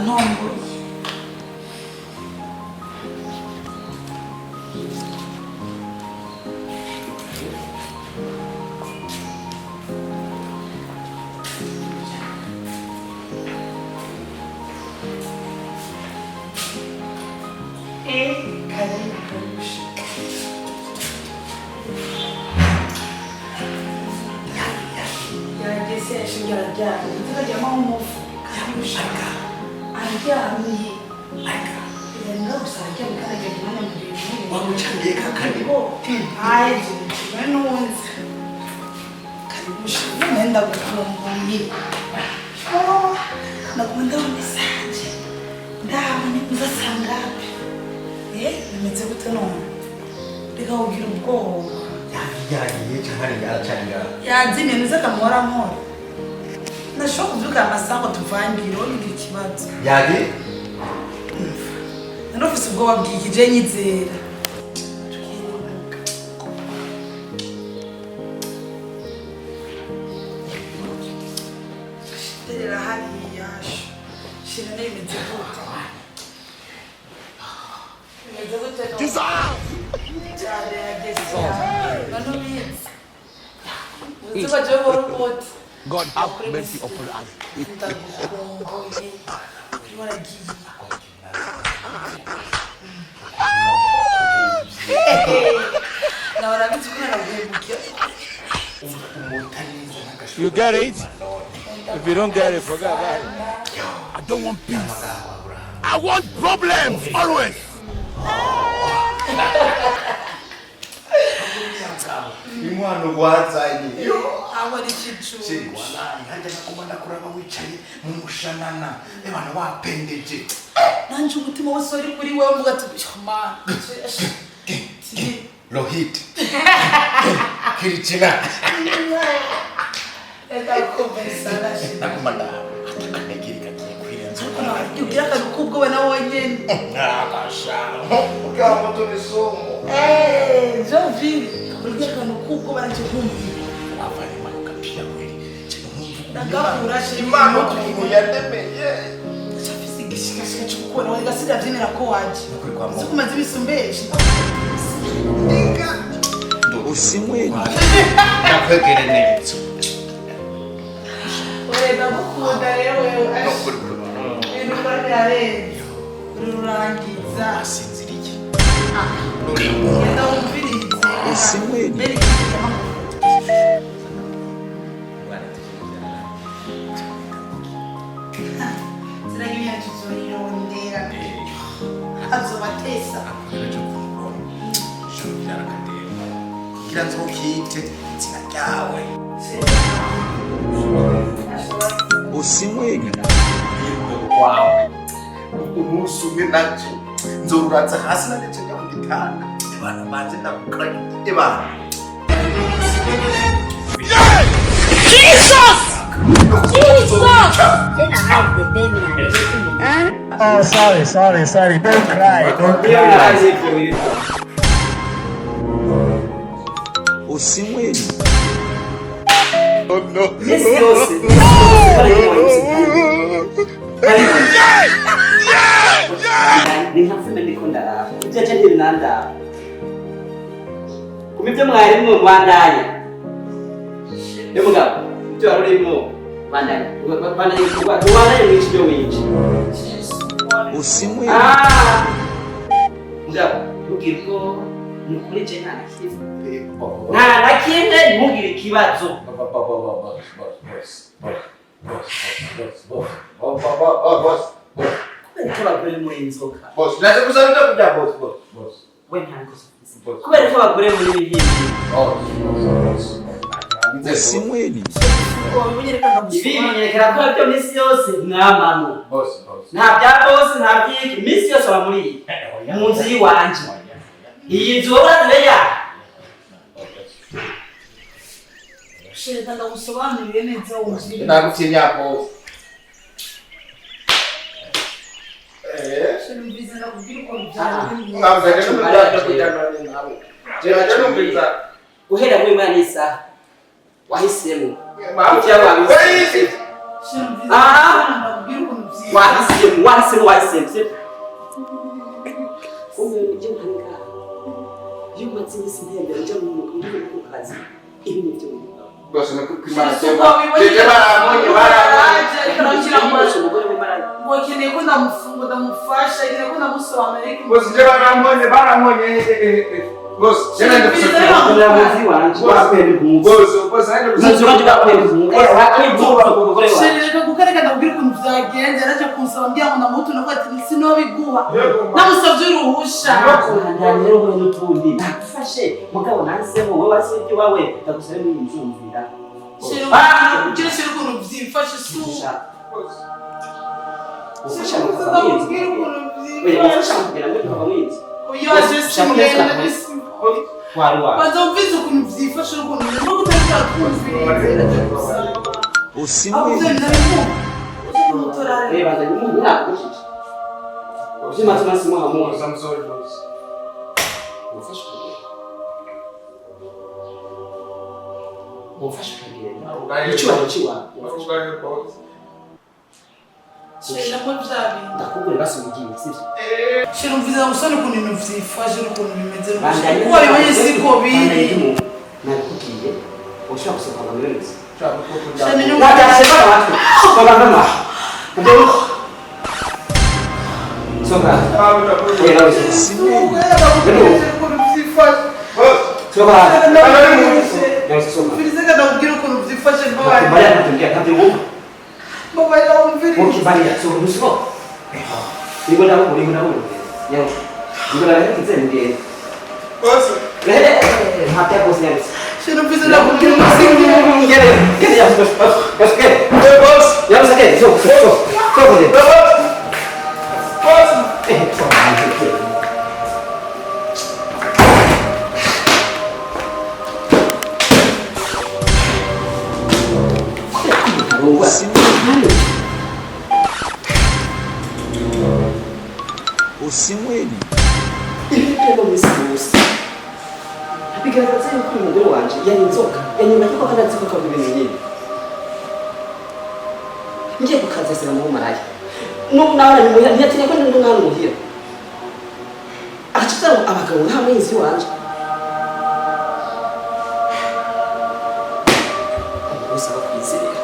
Wantomboye. Eh, karibu karibu. Yarageze yashinge araryamye. Nzajyamo umufu. Karibu shaka. Aryamye. Yanga gusa araryamye kandi aryamye umwanya muremure. Wamucaniye kakane. Aye, kimwe n'uwunzi. Karibu shaka. None ndagukumbuye. Oh, naguma ndabona message. Ndabona uzasanga ngapi? Eh, bimeze gute none? Reka kugira ubwoba. Yagiye cyangwa aracanira? Yazimye nuze akamora nkora. Nashobora kuvyuka amasaha ngo tuvangire, wowe ugira ikibazo. Yagiye. Nari ufise ubwoba bwikije nyizera. Shiterera hariya. Shira n'imeze gute? Bimeze gute none? Cyane yageze. None ubizi. Uzi ko jewe nkora umuti. God have mercy upon us. Ndagukumbuye. Uri waragiye. Nawe urabizi ko naraguhemukiye. You get it? If you don't get it, forget about it. I don't want peace. I want problems always. Inkwano wazanye. Aho ari ikicucu. Sheri, wallahi hajya nakuma ndakuraba wicaye mu mushanana ebana wapendeje. Nanje umutima wose wari kuri wewe mvuga ati ma. Rohit Kiricina. Ndakumva sana shira. Nakuma ndaba atakanegiri kagiye kwirenza. Ugira akantu k'ubwoba nawe wenyene. Nakasha ukawa moto misomo. Eh, Jean-Ville, ugira akantu k'ubwoba nanje nkumvira. Avana impanuka pia kweli. Ndagahura shira. Imana ukuntu yandemeye. Ndacafise igishikashika cyo gukora wawe gasiga vyemera ko waje. Nukuri kwa Mungu. Sikumaze ibisumbeshe. Usimweni. Ndakwegere neza. Oya ndagukunda rero wewe. Nukuri kwa Mungu. Ibintu ukora birarenze. Uri rurangiza. Asinziriye. Genda wumvirize. Usimweni. Mbere ikintu Sinagira tuzoyirondera. Azobatesa. Kugira nzokite izina ryawe. Usimweni. Wawe umunsi umwe nacyo nzoruratsa hasi nanece njya ku gitanda ebana manje ndakukara ebana. Oh, sorry, sorry, sorry. Don't cry. Don't cry. Usimweni. Misi yose ni nka filime ndiko ndaraba ibyo nce ntibinandaba kuma ibyo mwarimwo bandanye yo mugabo ibyo wari urimwo bandanye bandanye ubandanye mwinshi ibyo winshi. Usimweni. Ah! Mugabo ntugire ubwoba ni ukuri je nta na kimwe nta na kimwe ntugire ikibazo. Kubera ko abagore muri inzoka we nta nkosa ufise. Kubera ko abagore muri ibihimbi. Usimweni. Ibi binyerekera ko byo minsi yose mwamano nta bya bose nta byiki minsi yose aba muri iyi mu nzu y'iwanje iyi nzu wowe urazibeya. Shira ndagusobanurire neza wumvire. Nagutinya boss. Shira umvirize ndakubwira uko byagenze. Guhera muri mwana n'isaha wahisemo ibyo wabizi. Ah! Wahisemo, wahisemo, wahisemo, sibyo? Kumbe ibyo nkanga iyo umaze iminsi ntembera njya mu muri ku kazi, ibi ni byo mugabo. Bose no kwimana jeje barambonye, barambonye. Ariko arashyira mu Umugore w'imarayi. Ngo akeneye ko ndamufunga, ndamufasha, akeneye ko ndamusobanurira, ariko Bose je barambonye, barambonye. Bose je nende Byiza. gusakira. Umuzi wanje wakwera impunzi. Bose, bose nende Umuzi gusakira. wanje wakwera impunzi. Umugore wawe. Chéri, reka kuko reka ndakubwira ukuntu byagenze. Yaraje kunsaba mbwira ngo ndamuhe utuntu, avuga ati sinobiguha namusabye uruhusha. Bandanya rero wowe n'utundi nagufashe, mugabo nahisemo wowe, wasibye iwawe, ndagusabe n'uyumvira. Chéri, ugira chéri ukuntu byifashe si ubu. Ufasha Chéri, mukava mu inzu. ndakubwira ukuntu Oya, byifashe. ufasha mukagera ngo tukava mu inzu. Oya, je simugenda. Wari wawe. Banza wumvise ukuntu byifashe n'ukuntu no kutareka twumvirize, yaraje gusaba aho ibyo ndabikunda umutorare. Reba ndanye nakujije. Uzimaze umunsi muhamuha. I'm sorry, boss. Umfashe ukagenda. Umfashe ukagenda. Icyubahiro cy'iwawe. Ugaye, boss. Chéri, nabwo bya bintu. Ndakubwira basi ugiye, sibyo? Chéri, umvise gusana ukuntu ibintu byifashe n'ukuntu bimeze, Bandanye. kuko wabibonye siko Bandanye. biri. Nabikubwiye. Ushobora gusohoka ngo wiremeze. Chéri, nyuma Wabyashe bana bacu. Baba mama. Ubwo. Soka. Oya, nawe soka. Ukuntu byifashe. Soka. Nawe soka. Umvirize kandi ndakubwira ukuntu byifashe, mbabarira. Nakubaliana kutembea kabla uomba. Mbabarira, wumvirize. Ukibalia so nusiko. Niko ndabo, niko ndabo. Yawo. Niko ndabo kizengere. Boss. Eh, hata boss yawo. Chéri, umvirize ndakubwira umusingi. Ngere, ngere yawo. Boss, ngere. Boss. Yawo ngere. So, so, so. So, ngere. Boss. Boss. Eh, so. Usinyweni. Ibitego minsi yose bigaragaza yuko uyu mugore wanje yari inzoka yanyuma, kuko kandi azi ko akora ibintu nyine. Ngiye ku kazi asanga mu maraya n'ubu nawe ni muhira, ntiyatinya ko ndi umwana muhira, agaca abagabo nta muhinzi wanje. Umuntu wese aba kwizera.